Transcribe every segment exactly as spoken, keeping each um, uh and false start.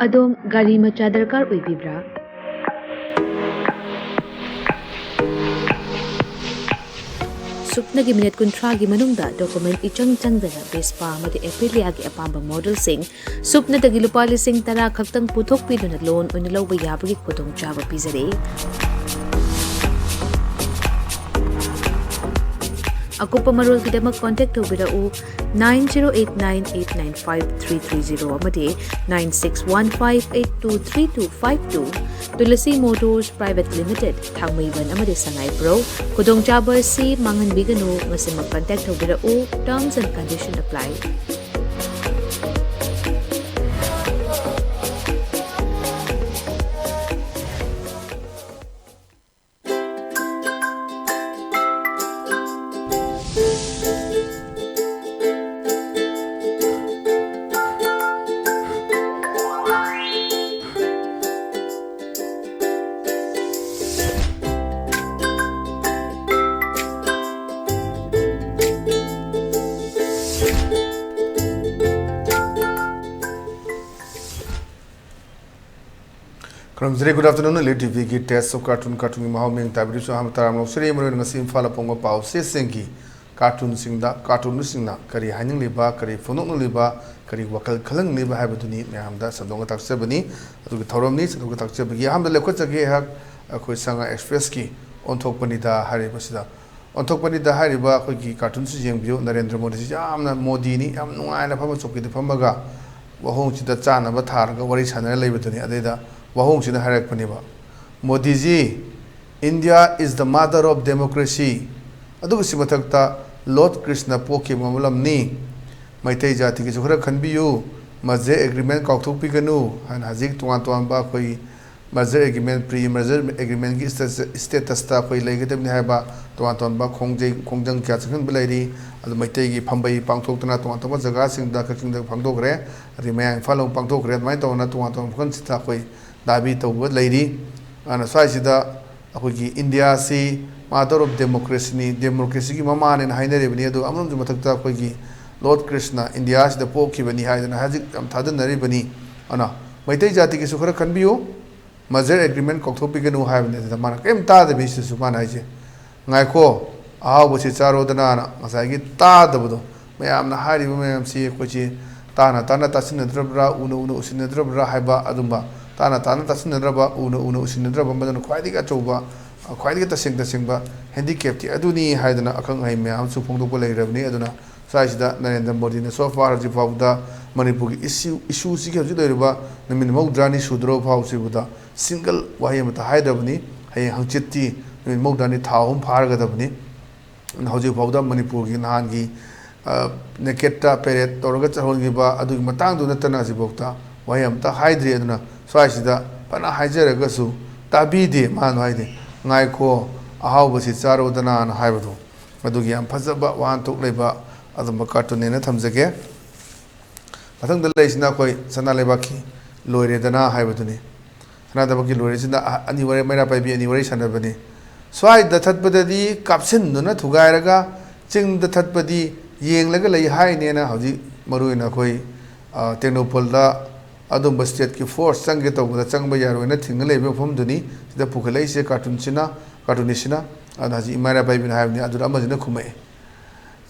ꯑꯗꯣꯝ ꯒꯥꯔꯤ ꯃꯆꯥ ꯗꯔꯀꯥꯔ ꯑꯣꯏꯕꯤꯕ꯭ꯔꯥ? ꯁꯨꯞꯅꯒꯤ ꯃꯤꯅꯤꯠ ꯀꯨꯟꯊ꯭ꯔꯥꯒꯤ ꯃꯅꯨꯡꯗ ꯗꯣꯀꯨꯃꯦꯟ ꯏꯆꯪ ꯆꯪꯗꯅ ꯚꯦꯁꯄꯥ ꯑꯃꯗꯤ ꯑꯦꯄꯤꯂꯤꯌꯥꯒꯤ ꯑꯄꯥꯝꯕ ꯃꯣꯗꯦꯜꯁꯤꯡ ꯁꯨꯞꯅꯗꯒꯤ ꯂꯨꯄꯥ ꯂꯤꯁꯤꯡ ꯇꯔꯥ ꯈꯛꯇꯪ ꯄꯨꯊꯣꯛꯄꯤꯗꯨꯅ ꯂꯣꯟ ꯑꯣꯏꯅ ꯂꯧꯕ ꯌꯥꯕꯒꯤ ꯈꯨꯗꯣꯡꯆꯥꯕ ꯄꯤꯖꯔꯤ꯫ ꯑꯀꯨꯞꯄ ꯃꯔꯣꯜꯒꯤꯗꯃꯛ ꯀꯣꯟꯇꯦꯛ ꯇꯧꯕꯤꯔꯛꯎ, nine zero eight nine eight nine five three three zero ꯑꯃꯗꯤ nine six one five eight two three two five two꯫ Tulsi motors private limited, Thangmeiband ꯑꯃꯗꯤ ꯁꯉꯥꯏꯄ꯭ꯔꯧ꯫ ꯈꯨꯗꯣꯡꯆꯥꯕ ꯑꯁꯤ ꯃꯥꯡꯍꯟꯕꯤꯒꯅꯨ, ꯉꯁꯤꯃꯛ ꯀꯟꯇꯦꯛ ꯇꯧꯕꯤꯔꯛꯎ, terms and condition apply꯫ ꯈꯨꯔꯨꯝꯖꯔꯤ, good afternoon, Elite TVꯒꯤ Taste of Cartoon, cartoonꯒꯤ ꯃꯍꯥꯎ ꯃꯤꯡ ꯇꯥꯕꯤꯔꯤꯕꯁꯨ ꯑꯍꯥꯟꯕ ꯇꯔꯥꯝꯅ ꯂꯧꯖꯔꯤ꯫ ꯃꯔꯨꯑꯣꯏꯅ ꯉꯁꯤ ꯏꯝꯐꯥꯜꯗ ꯐꯣꯡꯕ ꯄꯥꯎ ꯆꯦꯁꯤꯡꯒꯤ cartoonꯁꯤꯡꯗ cartoonistꯁꯤꯡꯅ ꯀꯔꯤ ꯍꯥꯏꯅꯤꯡꯂꯤꯕ, ꯀꯔꯤ ꯐꯣꯡꯗꯣꯛꯅꯤꯡꯂꯤꯕ, ꯀꯔꯤ ꯋꯥꯈꯜ ꯈꯜꯍꯟꯅꯤꯡꯂꯤꯕ ꯍꯥꯏꯕꯗꯨꯅꯤ ꯃꯌꯥꯝꯗ ꯁꯟꯗꯣꯛꯅ ꯇꯥꯛꯆꯕꯅꯤ꯫ ꯑꯗꯨꯒꯤ ꯊꯧꯔꯝꯅꯤ꯫ ꯁꯟꯗꯣꯛꯅ ꯇꯥꯛꯆꯕꯒꯤ ꯑꯍꯥꯟꯕꯗ ꯂꯧꯈꯠꯆꯒꯦ ꯑꯩꯍꯥꯛ ꯑꯩꯈꯣꯏ ꯁꯉꯥꯏ ꯑꯦꯛꯁꯄ꯭ꯔꯦꯁꯀꯤ ꯑꯣꯟꯊꯣꯛꯄꯅꯤꯗ ꯍꯥꯏꯔꯤꯕꯁꯤꯗ꯫ ꯑꯣꯟꯊꯣꯛꯄꯅꯤꯗ ꯍꯥꯏꯔꯤꯕ ꯑꯩꯈꯣꯏꯒꯤ cartoonꯁꯤ ꯌꯦꯡꯕꯤꯌꯨ꯫ ꯅꯔꯦꯟꯗ꯭ꯔ ꯃꯣꯗꯤꯁꯤ ꯌꯥꯝꯅ ꯃꯣꯗꯤꯅꯤ, ꯌꯥꯝ ꯅꯨꯡꯉꯥꯏꯅ ꯐꯝꯕ ꯆꯧꯀꯤꯗ ꯐꯝꯃꯒ ꯋꯥꯍꯣꯡꯁꯤꯗ ꯆꯥꯅꯕ ꯊꯥꯔꯒ ꯋꯥꯔꯤ ꯁꯥꯟꯅꯔ ꯂꯩꯕꯗꯨꯅꯤ꯫ ꯑꯗꯩꯗ ꯋꯥꯍꯣꯡꯁꯤꯅ ꯍꯥꯏꯔꯛꯄꯅꯦꯕ, "ꯃꯣꯗꯤꯖꯤ, India is the mother of democracy꯫ ꯑꯗꯨꯒ ꯁꯤ ꯃꯊꯛꯇ Lord ꯀ꯭ꯔꯤꯁꯅ ꯄꯣꯛꯈꯤꯕ ꯃꯐꯝꯅꯤ꯫ ꯃꯩꯇꯩ ꯖꯥꯇꯤꯒꯤꯁꯨ ꯈꯔ ꯈꯟꯕꯤꯌꯨ꯫ Merger agreement ꯀꯥꯎꯊꯣꯛꯄꯤꯒꯅꯨ" ꯍꯥꯏꯅ ꯍꯧꯖꯤꯛ ꯇꯣꯉꯥꯟ ꯇꯣꯉꯥꯟꯕ ꯑꯩꯈꯣꯏ merger agreement, pre merger agreementꯀꯤ status, statusꯇ ꯑꯩꯈꯣꯏ ꯂꯩꯒꯗꯕꯅꯤ ꯍꯥꯏꯕ ꯇꯣꯉꯥꯟ ꯇꯣꯉꯥꯟꯕ ꯈꯣꯡꯖꯩ, ꯈꯣꯡꯖꯪ ꯀꯌꯥ ꯆꯪꯁꯤꯟꯕ ꯂꯩꯔꯤ꯫ ꯑꯗꯨ ꯃꯩꯇꯩꯒꯤ ꯐꯝꯕꯩ ꯄꯥꯡꯊꯣꯛꯇꯅ ꯇꯣꯉꯥꯟ ꯇꯣꯉꯥꯟꯕ ꯖꯒꯥꯁꯤꯡꯗ ꯀꯛꯆꯤꯡꯗ ꯄꯥꯡꯊꯣꯛꯈ꯭ꯔꯦ, ꯑꯗꯒꯤ ꯃꯌꯥꯡ ꯏꯝꯐꯥꯜ ꯑꯃꯨꯛ ꯄꯥꯡꯊꯣꯛꯈ꯭ꯔꯦ꯫ ꯑꯗꯨꯃꯥꯏꯅ ꯇꯧꯗꯅ ꯇꯣꯉꯥꯟ ꯇꯣꯉꯥꯟꯕ ꯃꯐꯝꯁꯤꯗ ꯑꯩꯈꯣꯏ ꯗꯥꯕꯤ ꯇꯧꯕ ꯂꯩꯔꯤ꯫ ꯑꯗꯨꯅ ꯁ꯭ꯋꯥꯏꯁꯤꯗ ꯑꯩꯈꯣꯏꯒꯤ ꯏꯟꯗꯤꯌꯥꯁꯤ mother of democracyꯅꯤ, democracyꯒꯤ ꯃꯃꯥꯅꯦꯅ ꯍꯥꯏꯅꯔꯤꯕꯅꯤ꯫ ꯑꯗꯨꯒ ꯑꯃꯔꯣꯝꯒꯤ ꯃꯊꯛꯇ ꯑꯩꯈꯣꯏꯒꯤ Lord ꯀ꯭ꯔꯤꯁꯅ ꯏꯟꯗꯤꯌꯥꯁꯤꯗ ꯄꯣꯛꯈꯤꯕꯅꯤ ꯍꯥꯏꯗꯅ ꯍꯧꯖꯤꯛ ꯌꯥꯝ ꯊꯥꯖꯅꯔꯤꯕꯅꯤ꯫ ꯑꯗꯨꯅ ꯃꯩꯇꯩ ꯖꯥꯇꯤꯒꯤꯁꯨ ꯈꯔ ꯈꯟꯕꯤꯌꯨ, merger agreement ꯀꯥꯎꯊꯣꯛꯄꯤꯒꯅꯨ ꯍꯥꯏꯕꯅꯤ꯫ ꯑꯗꯨꯗ ꯃꯥꯅ ꯀꯔꯤꯝ ꯇꯥꯗꯕꯤ ꯁꯤꯗꯁꯨ ꯃꯥꯅ ꯍꯥꯏꯁꯦ, "ꯉꯥꯏꯈꯣ, ꯑꯍꯥꯎꯕꯁꯤ ꯆꯥꯔꯣꯗꯅ"ꯅ ꯉꯁꯥꯏꯒꯤ ꯇꯥꯗꯕꯗꯣ, ꯃꯌꯥꯝꯅ ꯍꯥꯏꯔꯤꯕ ꯃꯌꯥꯝꯁꯤ ꯑꯩꯈꯣꯏꯁꯤ ꯇꯥꯅ ꯇꯥꯅ ꯇꯥꯁꯤꯟꯅꯗ꯭ꯔꯕ꯭ꯔꯥ, ꯎꯅ ꯎꯅ ꯎꯁꯤꯟꯅꯗ꯭ꯔꯕ꯭ꯔꯥ ꯍꯥꯏꯕ ꯑꯗꯨꯝꯕ, ꯇꯥꯅ ꯇꯥꯅ ꯇꯥꯁꯤꯟꯅꯗ꯭ꯔꯕ, ꯎꯅ ꯎꯅ ꯎꯁꯤꯟꯅꯗ꯭ꯔꯕ, ꯃꯗꯨꯅ ꯈ꯭ꯋꯥꯏꯗꯒꯤ ꯑꯆꯧꯕ, ꯈ꯭ꯋꯥꯏꯗꯒꯤ ꯇꯁꯦꯡ ꯇꯁꯦꯡꯕ handicapꯇꯤ ꯑꯗꯨꯅꯤ ꯍꯥꯏꯗꯅ ꯑꯈꯪ ꯑꯍꯩ ꯃꯌꯥꯝ ꯑꯃꯁꯨ ꯐꯣꯡꯗꯣꯛꯄ ꯂꯩꯔꯕꯅꯤ꯫ ꯑꯗꯨꯅ ꯁ꯭ꯋꯥꯏꯁꯤꯗ ꯅꯔꯦꯟꯗ꯭ꯔ ꯃꯣꯗꯤꯅ so far ꯍꯧꯖꯤꯛ ꯐꯥꯎꯕꯗ ꯃꯅꯤꯄꯨꯔꯒꯤ issue, issueꯁꯤꯒꯤ ꯍꯧꯖꯤꯛ ꯂꯩꯔꯤꯕ ꯅꯨꯃꯤꯠ ꯃꯧꯗ꯭ꯔꯥꯅꯤ ꯁꯨꯗ꯭ꯔꯕ ꯐꯥꯎꯁꯤꯕꯨꯗ single ꯋꯥꯍꯩ ꯑꯃꯠꯇ ꯍꯥꯏꯗ꯭ꯔꯕꯅꯤ꯫ ꯍꯌꯦꯡ ꯍꯪꯆꯤꯠꯇꯤ ꯅꯨꯃꯤꯠ ꯃꯧꯗ꯭ꯔꯥꯅꯤ, ꯊꯥ ꯑꯍꯨꯝ ꯐꯥꯔꯒꯗꯕꯅꯤ꯫ ꯍꯧꯖꯤꯛ ꯐꯥꯎꯗ ꯃꯅꯤꯄꯨꯔꯒꯤ ꯅꯍꯥꯟꯒꯤ, ꯑ, ꯅꯦꯀꯦꯠꯇ ꯄꯦꯔꯦꯠ ꯇꯧꯔꯒ ꯆꯠꯍꯟꯈꯤꯕ ꯑꯗꯨꯒꯤ ꯃꯇꯥꯡꯗꯨ ꯅꯠꯇꯅ ꯍꯧꯖꯤꯛꯐꯥꯎꯗ ꯋꯥꯍꯩ ꯑꯃꯇ ꯍꯥꯏꯗ꯭ꯔꯤ꯫ ꯑꯗꯨꯅ ꯁ꯭ꯋꯥꯏꯁꯤꯗ ꯐꯅ ꯍꯥꯏꯖꯔꯒꯁꯨ ꯇꯥꯕꯤꯗꯦ꯫ ꯃꯥꯅ ꯍꯥꯏꯗꯤ, "ꯉꯥꯏꯈꯣ, ꯑꯍꯥꯎꯕꯁꯤ ꯆꯥꯔꯣꯗꯅ"ꯅ ꯍꯥꯏꯕꯗꯣ, ꯃꯗꯨꯒꯤ ꯌꯥꯝ ꯐꯖꯕ ꯋꯥꯍꯟꯊꯣꯛ ꯂꯩꯕ ꯑꯗꯨꯝꯕ cartoonꯅꯦꯅ ꯊꯝꯖꯒꯦ꯫ ꯃꯊꯪꯗ ꯂꯩꯔꯤꯁꯤꯅ ꯑꯩꯈꯣꯏ ꯁꯅꯥ ꯂꯩꯕꯥꯛꯀꯤ ꯂꯣꯏꯔꯦꯗꯅ ꯍꯥꯏꯕꯗꯨꯅꯤ꯫ ꯁꯅꯥ ꯂꯩꯕꯥꯛꯀꯤ ꯂꯣꯏꯔꯦꯁꯤꯅ ꯑ-, ꯑꯅꯤ ꯋꯥꯔꯤ, ꯃꯩꯔꯥ ꯄꯥꯏꯕꯤ ꯑꯅꯤ ꯋꯥꯔꯤ ꯁꯥꯟꯅꯕꯅꯤ꯫ ꯁ꯭ꯋꯥꯏꯗ ꯊꯠꯄꯗꯗꯤ ꯀꯥꯞꯁꯤꯟꯗꯨꯅ ꯊꯨꯒꯥꯏꯔꯒ, ꯆꯤꯡꯗ ꯊꯠꯄꯗꯤ ꯌꯦꯡꯂꯒ ꯂꯩ ꯍꯥꯏꯅꯦꯅ ꯍꯧꯖꯤꯛ ꯃꯔꯨꯑꯣꯏꯅ ꯑꯩꯈꯣꯏ, ꯑ, ꯇꯦꯡꯅꯧꯄꯜꯗ ꯑꯗꯨꯝꯕ stateꯀꯤ force ꯆꯪꯒꯦ ꯇꯧꯕꯗ ꯆꯪꯕ ꯌꯥꯔꯣꯏꯅ ꯊꯤꯡꯉ ꯂꯩꯕ ꯃꯐꯝꯗꯨꯅꯤ꯫ ꯁꯤꯗ ꯄꯨꯈꯠꯂꯛꯏꯁꯦ cartoonꯁꯤꯅ, cartoonistꯁꯤꯅ꯫ ꯑꯗꯨꯅ ꯍꯧꯖꯤꯛ ꯃꯩꯔꯥ ꯄꯥꯏꯕꯤꯅ ꯍꯥꯏꯕꯅꯤ, ꯑꯗꯨꯗ ꯑꯃꯁꯤꯅ ꯈꯨꯝꯃꯛꯑꯦ,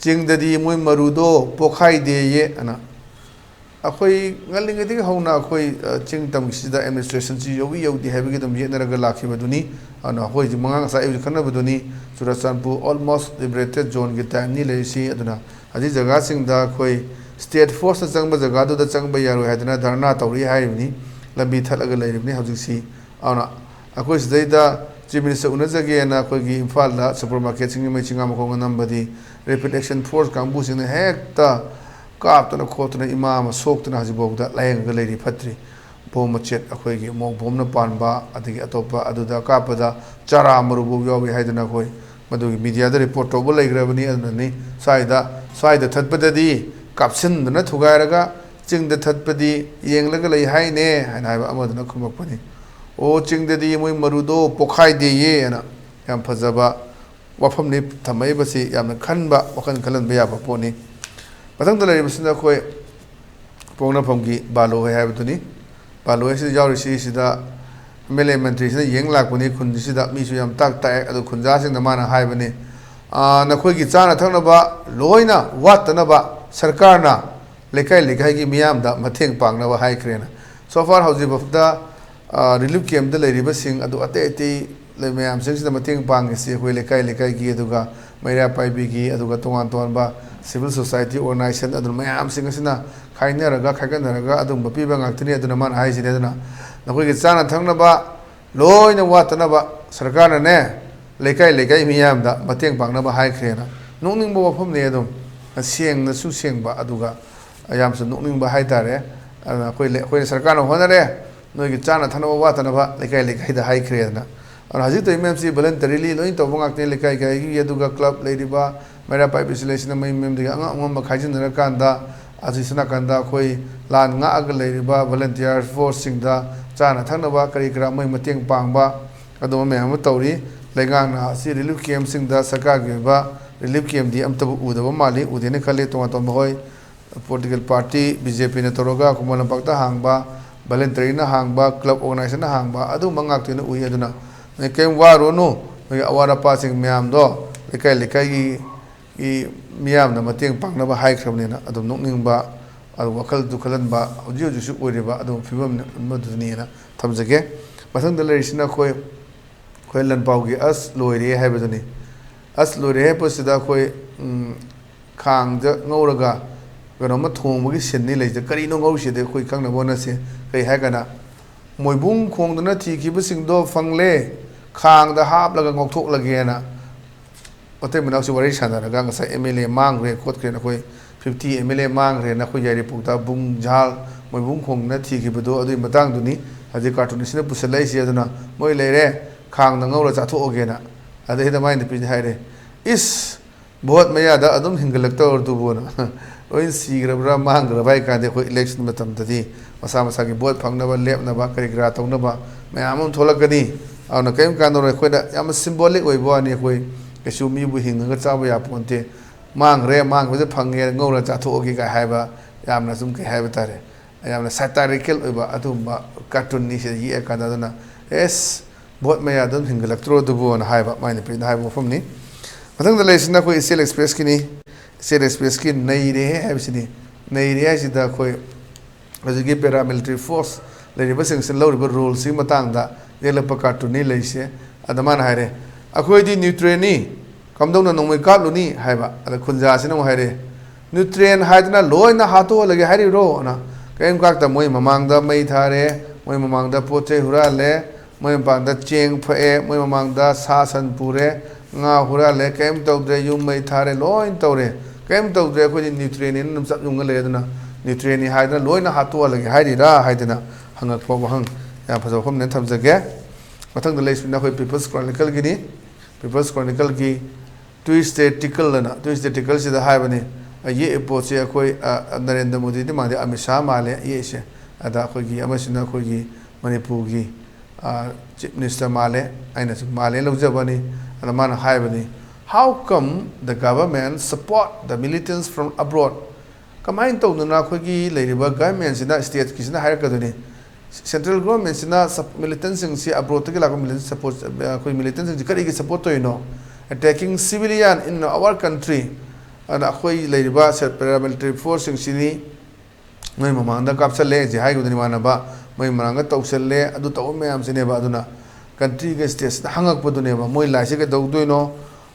"ꯆꯤꯡꯗꯗꯤ ꯃꯣꯏ ꯃꯔꯨꯗꯣ ꯄꯣꯛꯈꯥꯏꯗꯦꯌꯦ" ꯑꯅ꯫ ꯑꯩꯈꯣꯏ ꯉꯜꯂꯤꯉꯩꯗꯒꯤ ꯍꯧꯅ ꯑꯩꯈꯣꯏ, ꯑ, ꯆꯤꯡ ꯇꯝꯒꯤꯁꯤꯗ administrationꯁꯤ ꯌꯧꯏ ꯌꯧꯗꯦ ꯍꯥꯏꯕꯒꯤ ꯑꯗꯨꯝ ꯌꯦꯠꯅꯔꯒ ꯂꯥꯛꯈꯤꯕꯗꯨꯅꯤ꯫ ꯑꯗꯨꯅ ꯑꯩꯈꯣꯏ ꯍꯧꯖꯤꯛ ꯃꯉꯥ ꯉꯁꯥꯏ ꯑꯌꯨꯛ ꯈꯟꯅꯕꯗꯨꯅꯤ, ꯆꯨꯔꯆꯥꯟꯄꯨꯔ almost liberated zoneꯒꯤ timeꯅꯤ ꯂꯩꯔꯤꯁꯤ꯫ ꯑꯗꯨꯅ ꯍꯧꯖꯤꯛ ꯖꯒꯥꯁꯤꯡꯗ ꯑꯩꯈꯣꯏ state forceꯅ ꯆꯪꯕ ꯖꯒꯥꯗꯨꯗ ꯆꯪꯕ ꯌꯥꯔꯣꯏ ꯍꯥꯏꯗꯅ ꯙꯔꯅꯥ ꯇꯧꯔꯤ ꯍꯥꯏꯔꯤꯕꯅꯤ, ꯂꯝꯕꯤ ꯊꯠꯂꯒ ꯂꯩꯔꯤꯕꯅꯤ ꯍꯧꯖꯤꯛꯁꯤ꯫ ꯑꯗꯨꯅ ꯑꯩꯈꯣꯏ ꯁꯤꯗꯩꯗ Chief Minister ꯎꯅꯖꯒꯦꯅ ꯑꯩꯈꯣꯏꯒꯤ ꯏꯝꯐꯥꯜꯗ supermarketꯁꯤꯡꯒꯤ ꯃꯩ ꯆꯤꯡꯉꯥ ꯃꯈꯣꯡ ꯅꯝꯕꯗꯤ Rapid Action Force ꯀꯥꯡꯕꯨꯁꯤꯡꯅ ꯍꯦꯛꯇ ꯀꯥꯞꯇꯅ ꯈꯣꯠꯇꯅ ꯏꯃꯥ ꯑꯃ ꯁꯣꯛꯇꯅ ꯍꯧꯖꯤꯛꯐꯥꯎꯗ ꯂꯥꯌꯦꯡꯉꯒ ꯂꯩꯔꯤ, ꯐꯠꯇ꯭ꯔꯤ꯫ ꯕꯣꯝ ꯃꯆꯦꯠ, ꯑꯩꯈꯣꯏꯒꯤ ꯃꯣꯛ ꯕꯣꯝꯅ ꯄꯥꯟꯕ, ꯑꯗꯒꯤ ꯑꯇꯣꯞꯄ ꯑꯗꯨꯗ ꯀꯥꯞꯄꯗ ꯆꯔꯥ ꯃꯔꯨꯐꯥꯎ ꯌꯥꯎꯏ ꯍꯥꯏꯗꯅ ꯑꯩꯈꯣꯏ ꯃꯗꯨꯒꯤ mediaꯗ report ꯇꯧꯕ ꯂꯩꯈ꯭ꯔꯕꯅꯤ꯫ ꯑꯗꯨꯅꯅꯤ ꯁ꯭ꯋꯥꯏꯗ, ꯁ꯭ꯋꯥꯏꯗ ꯊꯠꯄꯗꯗꯤ ꯀꯥꯞꯁꯤꯟꯗꯅ ꯊꯨꯒꯥꯏꯔꯒ, ꯆꯤꯡꯗ ꯊꯠꯄꯗꯤ ꯌꯦꯡꯂꯒ ꯂꯩ ꯍꯥꯏꯅꯦ ꯍꯥꯏꯅ ꯍꯥꯏꯕ ꯑꯃꯗꯨꯅ ꯈꯨꯝꯃꯛꯄꯅꯤ꯫ "ꯑꯣ, ꯆꯤꯡꯗꯗꯤ ꯃꯣꯏ ꯃꯔꯨꯗꯣ ꯄꯣꯛꯈꯥꯏꯗꯦꯌꯦ" ꯍꯥꯏꯅ ꯌꯥꯝ ꯐꯖꯕ ꯋꯥꯐꯝꯅꯤ ꯊꯝꯃꯛꯏꯕꯁꯤ꯫ ꯌꯥꯝꯅ ꯈꯟꯕ, ꯋꯥꯈꯜ ꯈꯜꯍꯟꯕ ꯌꯥꯕ ꯄꯣꯠꯅꯤ꯫ ꯃꯊꯪꯗ ꯂꯩꯔꯤꯕꯁꯤꯅ ꯑꯩꯈꯣꯏ ꯄꯣꯛꯅꯐꯝꯒꯤ ꯕꯥꯂꯣ ꯍꯣꯏ ꯍꯥꯏꯕꯗꯨꯅꯤ꯫ ꯕꯥꯂꯣ ꯍꯣꯏꯁꯤꯗ ꯌꯥꯎꯔꯤꯁꯤ ꯁꯤꯗ ꯑꯦꯝ ꯑꯦꯜ ꯑꯦ ꯃꯟꯇ꯭ꯔꯤꯁꯤꯅ ꯌꯦꯡ ꯂꯥꯛꯄꯅꯤ꯫ ꯈꯨꯟꯁꯤꯗ ꯃꯤꯁꯨ ꯌꯥꯝ ꯇꯥꯛ ꯇꯥꯛꯑꯦ꯫ ꯑꯗꯨ ꯈꯨꯟꯖꯥꯁꯤꯡꯗ ꯃꯥꯅ ꯍꯥꯏꯕꯅꯤ, "ꯑꯥ, ꯅꯈꯣꯏꯒꯤ ꯆꯥꯅ ꯊꯛꯅꯕ ꯂꯣꯏꯅ ꯋꯥꯠꯇꯅꯕ ꯁꯔꯀꯥꯔꯅ ꯂꯩꯀꯥꯏ ꯂꯩꯀꯥꯏꯒꯤ ꯃꯤꯌꯥꯝꯗ ꯃꯇꯦꯡ ꯄꯥꯡꯅꯕ ꯍꯥꯏꯈ꯭ꯔꯦꯅ"꯫ So far ꯍꯧꯖꯤꯛ ꯐꯥꯎꯕꯗ, ꯑꯥ, ꯔꯤꯂꯤꯐ ꯀꯦꯝꯞꯇ ꯂꯩꯔꯤꯕꯁꯤꯡ ꯑꯗꯨ ꯑꯇꯩ ꯑꯇꯩ ꯂꯩ ꯃꯌꯥꯝꯁꯤꯡꯁꯤꯗ ꯃꯇꯦꯡ ꯄꯥꯡꯉꯤꯁꯤ ꯑꯩꯈꯣꯏ ꯂꯩꯀꯥꯏ ꯂꯩꯀꯥꯏꯒꯤ, ꯑꯗꯨꯒ ꯃꯩꯔꯥ ꯄꯥꯏꯕꯤꯒꯤ, ꯑꯗꯨꯒ ꯇꯣꯉꯥꯟ ꯇꯣꯉꯥꯟꯕ civil society organization, ꯑꯗꯨꯅ ꯃꯌꯥꯝꯁꯤꯡ ꯑꯁꯤꯅ ꯈꯥꯏꯅꯔꯒ, ꯈꯥꯏꯒꯠꯅꯔꯒ ꯑꯗꯨꯝꯕ ꯄꯤꯕ ꯉꯥꯛꯇꯅꯤ꯫ ꯑꯗꯨꯅ ꯃꯥꯅ ꯍꯥꯏꯁꯤꯅꯤ, ꯑꯗꯨꯅ ꯅꯈꯣꯏꯒꯤ ꯆꯥꯅ ꯊꯛꯅꯕ ꯂꯣꯏꯅ ꯋꯥꯠꯇꯅꯕ ꯁꯔꯀꯥꯔꯅꯅꯦ, ꯂꯩꯀꯥꯏ ꯂꯩꯀꯥꯏ ꯃꯤꯌꯥꯝꯗ ꯃꯇꯦꯡ ꯄꯥꯡꯅꯕ ꯍꯥꯏꯈ꯭ꯔꯦꯅ꯫ ꯅꯣꯛꯅꯤꯡꯕ ꯋꯥꯐꯝꯅꯤ꯫ ꯑꯗꯨꯝ ꯁꯦꯡꯅꯁꯨ ꯁꯦꯡꯕ, ꯑꯗꯨꯒ ꯌꯥꯝꯁꯨ ꯅꯣꯛꯅꯤꯡꯕ ꯍꯥꯏꯇꯥꯔꯦ꯫ ꯑꯗꯨꯅ ꯑꯩꯈꯣꯏ ꯂꯩ-, ꯑꯩꯈꯣꯏꯅ ꯁꯔꯀꯥꯔꯅ ꯍꯣꯠꯅꯔꯦ, ꯅꯣꯏꯒꯤ ꯆꯥꯅ ꯊꯛꯅꯕ ꯋꯥꯠꯇꯅꯕ ꯂꯩꯀꯥꯏ ꯂꯩꯀꯥꯏꯗ ꯍꯥꯏꯈ꯭ꯔꯦꯗꯅ꯫ ꯑꯗꯨꯅ ꯍꯧꯖꯤꯛ ꯇꯧꯔꯤ ꯃꯌꯥꯝꯁꯤ voluntarily ꯂꯣꯏꯅ ꯇꯧꯕ ꯉꯥꯛꯇꯅꯤ꯫ ꯂꯩꯀꯥꯏ ꯂꯩꯀꯥꯏꯒꯤ, ꯑꯗꯨꯒ club ꯂꯩꯔꯤꯕ ꯃꯩꯔꯥ ꯄꯥꯏꯕꯤ association ꯃꯌꯨꯝ ꯃꯌꯨꯝꯗꯒꯤ ꯑꯉꯝ ꯑꯉꯝꯕ ꯈꯥꯏꯖꯤꯟꯅꯔꯀꯥꯟꯗ, ꯑꯁꯤ ꯁꯣꯝ ꯅꯥꯀꯟꯗ ꯑꯩꯈꯣꯏ ꯂꯥꯟ ꯉꯥꯛꯑꯒ ꯂꯩꯔꯤꯕ volunteer forceꯁꯤꯡꯗ ꯆꯥꯅ ꯊꯛꯅꯕ ꯀꯔꯤ ꯀꯔꯥ ꯃꯣꯏ ꯃꯇꯦꯡ ꯄꯥꯡꯕ, ꯑꯗꯨꯝꯕ ꯃꯌꯥꯝ ꯑꯃ ꯇꯧꯔꯤ꯫ ꯂꯩꯉꯥꯛꯅ ꯑꯁꯤ relief campꯁꯤꯡꯗ ꯁꯔꯀꯥꯔꯒꯤ ꯑꯣꯏꯕ relief campꯗꯤ ꯑꯝꯇꯕꯨ ꯎꯗꯕ ꯃꯥꯜꯂꯤ, ꯎꯗꯦꯅ ꯈꯜꯂꯤ꯫ ꯇꯣꯉꯥꯟ ꯇꯣꯉꯥꯟꯕ ꯍꯣꯏ, political party, BJPꯅ ꯇꯧꯔꯒ ꯈꯨꯃꯟ ꯂꯝꯄꯥꯛꯇ ꯍꯥꯡꯕ, voluntaryꯅ ꯍꯥꯡꯕ, club organizationꯅ ꯍꯥꯡꯕ, ꯑꯗꯨꯝꯕ ꯉꯥꯛꯇ ꯑꯣꯏꯅ ꯎꯏ꯫ ꯑꯗꯨꯅ ꯅꯣꯏ ꯀꯔꯤꯝ ꯋꯥꯔꯨꯔꯅꯨ, ꯅꯣꯏꯒꯤ ꯑꯋꯥꯠ ꯑꯄꯥꯁꯤꯡ ꯃꯌꯥꯝꯗꯣ ꯂꯩꯀꯥꯏ ꯂꯩꯀꯥꯏꯒꯤ ꯃꯤꯌꯥꯝꯅ ꯃꯇꯦꯡ ꯄꯥꯡꯅꯕ ꯍꯥꯏꯈ꯭ꯔꯕꯅꯤꯅ꯫ ꯑꯗꯨꯝ ꯅꯣꯛꯅꯤꯡꯕ, ꯑꯗꯨ ꯋꯥꯈꯜ ꯗꯨꯈꯜꯍꯟꯕ ꯍꯧꯖꯤꯛ ꯍꯧꯖꯤꯛꯁꯨ ꯑꯣꯏꯔꯤꯕ ꯑꯗꯨꯝ ꯐꯤꯕꯝ ꯑꯃꯗꯨꯅꯤꯅ ꯊꯝꯖꯒꯦ꯫ ꯃꯊꯪꯗ ꯂꯩꯔꯤꯁꯤꯅ ꯑꯩꯈꯣꯏ, ꯑꯩꯈꯣꯏ ꯂꯟꯄꯥꯎꯒꯤ "ꯑꯁ ꯂꯣꯏꯔꯦ" ꯍꯥꯏꯕꯗꯨꯅꯤ꯫ "ꯑꯁ ꯂꯣꯏꯔꯦ" ꯍꯥꯏꯕꯁꯤꯗ ꯑꯩꯈꯣꯏ, ꯎꯝ, ꯈꯥꯡꯗ ꯉꯧꯔꯒ ꯀꯩꯅꯣꯝꯃ ꯊꯣꯡꯕꯒꯤ sceneꯅꯤ ꯂꯩꯁꯦ꯫ ꯀꯔꯤꯅꯣ ꯉꯧꯔꯤꯁꯤꯗꯤ ꯑꯩꯈꯣꯏ ꯈꯪꯅꯕ ꯍꯣꯠꯅꯁꯤ꯫ ꯀꯔꯤ ꯍꯥꯏ ꯀꯥꯟꯗ, ꯃꯣꯏꯕꯨꯡ ꯈꯣꯡꯗꯨꯅ ꯊꯤꯈꯤꯕꯁꯤꯡꯗꯣ ꯐꯪꯂꯦ, ꯈꯥꯡꯗ ꯍꯥꯞꯂꯒ ꯉꯧꯊꯣꯛꯂꯒꯦꯅ ꯃꯇꯩ ꯃꯅꯥꯎꯁꯤ ꯋꯥꯔꯤ ꯁꯥꯟꯅꯔꯒ ꯉꯁꯥꯏ MLA ꯃꯥꯡꯈ꯭ꯔꯦ ꯈꯣꯠꯈ꯭ꯔꯦꯅ, ꯑꯩꯈꯣꯏ fifty MLA ꯃꯥꯡꯈ꯭ꯔꯦꯅ ꯑꯩꯈꯣꯏ ꯌꯥꯏꯔꯤꯄꯣꯛꯇ ꯕꯨꯡ ꯖꯍꯥꯜ ꯃꯣꯏꯕꯨꯡ ꯈꯣꯡꯗꯨꯅ ꯊꯤꯈꯤꯕꯗꯣ, ꯑꯗꯨꯒꯤ ꯃꯇꯥꯡꯗꯨꯅꯤ ꯍꯧꯖꯤꯛ cartoonistꯁꯤꯅ ꯄꯨꯁꯜꯂꯛꯏꯁꯦ꯫ ꯑꯗꯨꯅ ꯃꯣꯏ ꯂꯩꯔꯦ, ꯈꯥꯡꯗ ꯉꯧꯔ ꯆꯥꯊꯣꯛꯑꯒꯦꯅ꯫ ꯑꯗꯩꯗ ꯃꯥꯏ ꯅꯨꯄꯤꯁꯤꯅ ꯍꯥꯏꯔꯦ, "ꯏꯁ! ꯚꯣꯠ ꯃꯌꯥꯗ ꯑꯗꯨꯝ ꯍꯤꯡꯒꯠꯂꯛꯇꯧꯔꯗꯨꯕꯨꯅ"꯫ ꯂꯣꯏ ꯁꯤꯈ꯭ꯔꯕ꯭ꯔꯥ ꯃꯥꯡꯈ꯭ꯔꯕ ꯍꯥꯏ ꯀꯥꯟꯗ ꯑꯩꯈꯣꯏ election ꯃꯇꯝꯗꯗꯤ ꯃꯁꯥ ꯃꯁꯥꯒꯤ ꯚꯣꯠ ꯐꯪꯅꯕ ꯂꯦꯞꯅꯕ ꯀꯔꯤ ꯀꯔꯥ ꯇꯧꯅꯕ ꯃꯌꯥꯝ ꯑꯃ ꯊꯣꯛꯂꯛꯀꯅꯤ꯫ ꯑꯗꯨꯅ ꯀꯔꯤꯝ ꯀꯥꯟꯅꯔꯣꯏ꯫ ꯑꯩꯈꯣꯏꯅ ꯌꯥꯝꯅ symbolic ꯑꯣꯏꯕ ꯋꯥꯅꯤ꯫ ꯑꯩꯈꯣꯏ ꯀꯩꯁꯨ ꯃꯤꯕꯨ ꯍꯤꯡꯉꯒ ꯆꯥꯕ ꯌꯥꯄꯣꯟꯇꯦ꯫ "ꯃꯥꯡꯈ꯭ꯔꯦ, ꯃꯥꯡꯈ꯭ꯔꯕꯗ ꯐꯪꯉꯦ, ꯉꯧꯔ ꯆꯥꯊꯣꯛꯑꯒꯦ" ꯀꯥꯏ ꯍꯥꯏꯕ ꯌꯥꯝꯅ ꯁꯨꯝ ꯀꯩ ꯍꯥꯏꯕ ꯇꯥꯔꯦ, ꯌꯥꯝꯅ satirical ꯑꯣꯏꯕ ꯑꯗꯨꯒꯨꯝꯕ cartoonꯅꯤ ꯁꯤꯗ ꯌꯦꯛꯑꯀꯥꯟꯗ꯫ ꯑꯗꯨꯅ ꯑꯦꯁ, ꯚꯣꯠ ꯃꯌꯥ ꯑꯗꯨꯝ ꯍꯤꯡꯒꯠꯂꯛꯇ꯭ꯔꯣ ꯑꯗꯨꯕꯨꯅ ꯍꯥꯏꯕ ꯃꯥꯏ ꯅꯨꯄꯤꯗꯨꯅ ꯍꯥꯏꯕ ꯋꯥꯐꯝꯅꯤ꯫ ꯃꯊꯪꯗ ꯂꯩꯔꯤꯁꯤꯅ ꯑꯩꯈꯣꯏ ꯏꯆꯦꯜ ꯑꯦꯛꯁꯄ꯭ꯔꯦꯁꯀꯤꯅꯤ꯫ ꯏꯆꯦꯜ ꯑꯦꯛꯁꯄ꯭ꯔꯦꯁꯀꯤ ꯅꯩꯔꯦ ꯍꯥꯏꯕꯁꯤꯅꯤ꯫ ꯅꯩꯔꯦ ꯍꯥꯏꯁꯤꯗ ꯑꯩꯈꯣꯏ ꯍꯧꯖꯤꯛꯀꯤ paramilitary force ꯂꯩꯔꯤꯕꯁꯤꯡꯁꯤꯅ ꯂꯧꯔꯤꯕ roleꯁꯤꯒꯤ ꯃꯇꯥꯡꯗ ꯌꯦꯛꯂꯛꯄ cartoonꯅꯤ ꯂꯩꯔꯤꯁꯦ꯫ ꯑꯗ ꯃꯥꯅ ꯍꯥꯏꯔꯦ, "ꯑꯩꯈꯣꯏꯗꯤ neutralꯅꯤ, ꯀꯝꯗꯧꯅ ꯅꯣꯡꯃꯩ ꯀꯥꯞꯂꯨꯅꯤ?" ꯍꯥꯏꯕ꯫ ꯑꯗ ꯈꯨꯟꯖꯥꯁꯤꯅ ꯑꯃꯨꯛ ꯍꯥꯏꯔꯦ, "Neutral ꯍꯥꯏꯗꯅ ꯂꯣꯏꯅ ꯍꯥꯠꯇꯣꯛꯍꯜꯂꯒꯦ ꯍꯥꯏꯔꯤꯕ꯭ꯔꯣ?" ꯑꯅ ꯀꯔꯤꯝ ꯀꯥꯛꯇ ꯃꯣꯏ ꯃꯃꯥꯡꯗ ꯃꯩ ꯊꯥꯔꯦ, ꯃꯣꯏ ꯃꯃꯥꯡꯗ ꯄꯣꯠ ꯆꯩ ꯍꯨꯔꯥꯜꯂꯦ, ꯃꯣꯏ ꯃꯄꯥꯟꯗ ꯆꯦꯡ ꯐꯛꯑꯦ, ꯃꯣꯏ ꯃꯃꯥꯡꯗ ꯁꯥ ꯁꯟ ꯄꯨꯔꯦ, ꯉꯥ ꯍꯨꯔꯥꯜꯂꯦ, ꯀꯔꯤꯝ ꯇꯧꯗ꯭ꯔꯦ, ꯌꯨꯝ ꯃꯩ ꯊꯥꯔꯦ, ꯂꯣꯏ ꯇꯧꯔꯦ, ꯀꯔꯤꯝ ꯇꯧꯗ꯭ꯔꯦ, ꯑꯩꯈꯣꯏꯗꯤ neutralꯅꯤꯅ ꯑꯗꯨꯝ ꯆꯞ ꯌꯨꯡꯉ ꯂꯩ꯫ ꯑꯗꯨꯅ neutralꯅꯤ ꯍꯥꯏꯗꯅ ꯂꯣꯏꯅ ꯍꯥꯠꯇꯣꯛꯍꯜꯂꯒꯦ ꯍꯥꯏꯔꯤꯔꯥ ꯍꯥꯏꯗꯅ ꯍꯪꯉꯛꯄ ꯋꯥꯍꯪ ꯌꯥꯝ ꯐꯖꯕ ꯋꯥꯐꯝꯅꯦꯅ ꯊꯝꯖꯒꯦ꯫ ꯃꯊꯪꯗ ꯂꯩꯁꯤꯅ ꯑꯩꯈꯣꯏ People's Chronicleꯒꯤꯅꯤ꯫ People's Chronicleꯒꯤ Tuesday Tickle ꯑꯅ, Tuesday Tickleꯁꯤꯗ ꯍꯥꯏꯕꯅꯤ, ꯌꯦꯛꯏ ꯄꯣꯠꯁꯤ ꯑꯩꯈꯣꯏ, ꯑ, ꯅꯔꯦꯟꯗ꯭ꯔ ꯃꯣꯗꯤꯗꯤ ꯃꯥꯟꯗꯦ, ꯑꯃꯤꯠ ꯁꯥꯍ ꯃꯥꯜꯂꯦ ꯌꯦꯛꯏꯁꯦ꯫ ꯑꯗ ꯑꯩꯈꯣꯏꯒꯤ ꯑꯃꯁꯤꯅ ꯑꯩꯈꯣꯏꯒꯤ ꯃꯅꯤꯄꯨꯔꯒꯤ, ꯑ, Chief Minister ꯃꯥꯜꯂꯦ, ꯑꯩꯅꯁꯨ ꯃꯥꯜꯂꯦꯅ ꯂꯧꯖꯕꯅꯤ꯫ ꯑꯗ ꯃꯥꯅ ꯍꯥꯏꯕꯅꯤ, "How come the government support the militants from abroad?" ꯀꯃꯥꯏꯅ ꯇꯧꯗꯅ ꯑꯩꯈꯣꯏꯒꯤ ꯂꯩꯔꯤꯕ governmentꯁꯤꯅ, stateꯀꯤꯁꯤꯅ ꯍꯥꯏꯔꯛꯀꯗꯣꯏꯅꯤ, central governmentꯁꯤꯅ sup-, militantꯁꯤꯡꯁꯤ, abroadꯇꯒꯤ ꯂꯥꯛꯄ militant support, ꯑꯩꯈꯣꯏ militantꯁꯤꯡꯁꯤ ꯀꯔꯤꯒꯤ support ꯇꯧꯔꯤꯅꯣ? "Attacking civilian in our country." ꯑꯗꯨꯅ ꯑꯩꯈꯣꯏ ꯂꯩꯔꯤꯕ paramilitary forceꯁꯤꯡꯁꯤꯅꯤ ꯃꯣꯏ ꯃꯃꯥꯡꯗ ꯀꯥꯞꯁꯜꯂꯦ, ꯍꯧꯖꯤꯛ ꯍꯥꯏꯈꯤꯕꯗꯨꯅꯤ ꯏꯃꯥꯟꯅꯕ, ꯃꯣꯏ ꯃꯃꯥꯡꯗ ꯇꯧꯁꯜꯂꯦ, ꯑꯗꯨ ꯇꯧꯕ ꯃꯌꯥꯝꯁꯤꯅꯦꯕ꯫ ꯑꯗꯨꯅ countryꯒ stateꯁꯤꯗ ꯍꯪꯉꯛꯄꯗꯨꯅꯦꯕ, ꯃꯣꯏ ꯂꯥꯛꯏꯁꯦ ꯀꯩꯗꯧꯗꯣꯏꯅꯣ?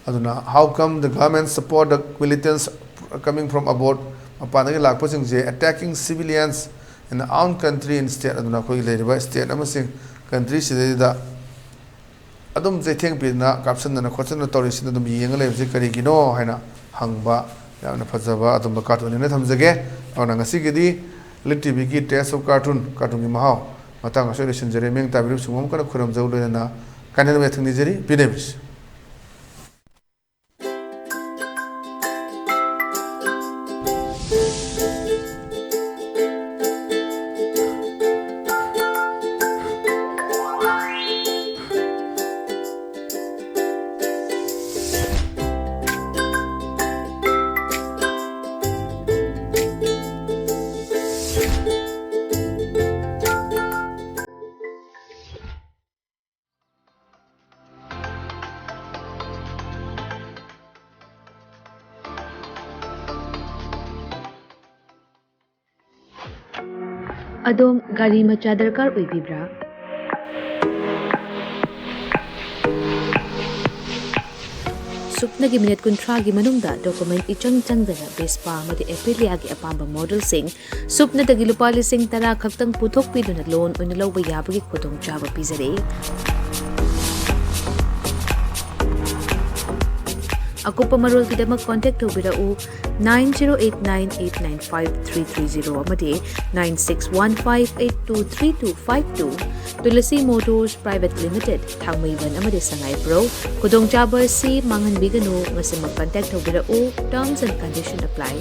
ꯑꯗꯨꯅ, "How come the government support the militants coming from abroad?" ꯃꯄꯥꯟꯗꯒꯤ ꯂꯥꯛꯄꯁꯤꯡꯁꯦ, "Attacking civilians in our own country and state." ꯑꯗꯨꯅ ꯑꯩꯈꯣꯏꯒꯤ ꯂꯩꯔꯤꯕ state ꯑꯃꯁꯨꯡ countryꯁꯤꯗꯩꯗ ꯑꯗꯨꯝ ꯆꯩꯊꯦꯡ ꯄꯤꯗꯅ, ꯀꯥꯞꯁꯤꯟꯗꯅ ꯈꯣꯠꯆꯤꯟꯗꯅ ꯇꯧꯔꯤꯁꯤꯅ ꯑꯗꯨꯝ ꯌꯦꯡꯉ ꯂꯩꯕꯁꯤ ꯀꯔꯤꯒꯤꯅꯣ ꯍꯥꯏꯅ ꯍꯪꯕ ꯌꯥꯝꯅ ꯐꯖꯕ ꯑꯗꯨꯝꯕ cartoon ꯑꯣꯏꯅ ꯊꯝꯖꯒꯦ꯫ ꯑꯗꯨꯅ ꯉꯁꯤꯒꯤꯗꯤ Lit TVꯒꯤ Taste of Cartoon, cartoonꯒꯤ ꯃꯍꯥꯎ ꯃꯇꯥꯡ ꯑꯁꯤꯗ ꯂꯣꯏꯁꯤꯟꯖꯔꯦ꯫ ꯃꯤꯡ ꯇꯥꯕꯤꯔꯤꯕꯁꯤꯡ ꯑꯃꯨꯛ ꯀꯟꯅ ꯈꯨꯔꯨꯝꯖꯧ, ꯂꯣꯏꯅꯅ ꯀꯥꯏꯅꯅꯕ ꯌꯥꯊꯪ ꯅꯤꯖꯔꯤ꯫ ꯄꯤꯅꯕꯤꯁꯤ꯫ ꯑꯗꯣꯝ ꯒꯥꯔꯤ ꯃꯆꯥ ꯗꯔꯀꯥꯔ ꯑꯣꯏꯕꯤꯕ꯭ꯔꯥ? ꯁꯨꯞꯅꯒꯤ ꯃꯤꯅꯤꯠ ꯀꯨꯟꯊ꯭ꯔꯥꯒꯤ ꯃꯅꯨꯡꯗ ꯗꯣꯀꯨꯃꯦꯟ ꯏꯆꯪ ꯆꯪꯗꯅ ꯚꯦꯁꯄꯥ ꯑꯃꯗꯤ ꯑꯦꯄꯤꯂꯤꯌꯥꯒꯤ ꯑꯄꯥꯝꯕ ꯃꯣꯗꯦꯜꯁꯤꯡ ꯁꯨꯞꯅꯗꯒꯤ ꯂꯨꯄꯥ ꯂꯤꯁꯤꯡ ꯇꯔꯥ ꯈꯛꯇꯪ ꯄꯨꯊꯣꯛꯄꯤꯗꯨꯅ ꯂꯣꯟ ꯑꯣꯏꯅ ꯂꯧꯕ ꯌꯥꯕꯒꯤ ꯈꯨꯗꯣꯡꯆꯥꯕ ꯄꯤꯖꯔꯤ꯫ ꯑꯀꯨꯞꯄ ꯃꯔꯣꯜꯒꯤꯗꯃꯛ ꯀꯣꯟꯇꯦꯛ ꯇꯧꯕꯤꯔꯛꯎ nine zero eight nine eight nine five three three zero ꯑꯃꯗꯤ nine six one five eight two three two five two. Tulsi motors private limited, Thangmeiband ꯑꯃꯗꯤ ꯁꯉꯥꯏꯄ꯭ꯔꯧ꯫ ꯈꯨꯗꯣꯡꯆꯥꯕ ꯑꯁꯤ ꯃꯥꯡꯍꯟꯕꯤꯒꯅꯨ꯫ ꯉꯁꯤꯃꯛ ꯀꯟꯇꯦꯛ ꯇꯧꯕꯤꯔꯛꯎ꯫ Terms and condition apply.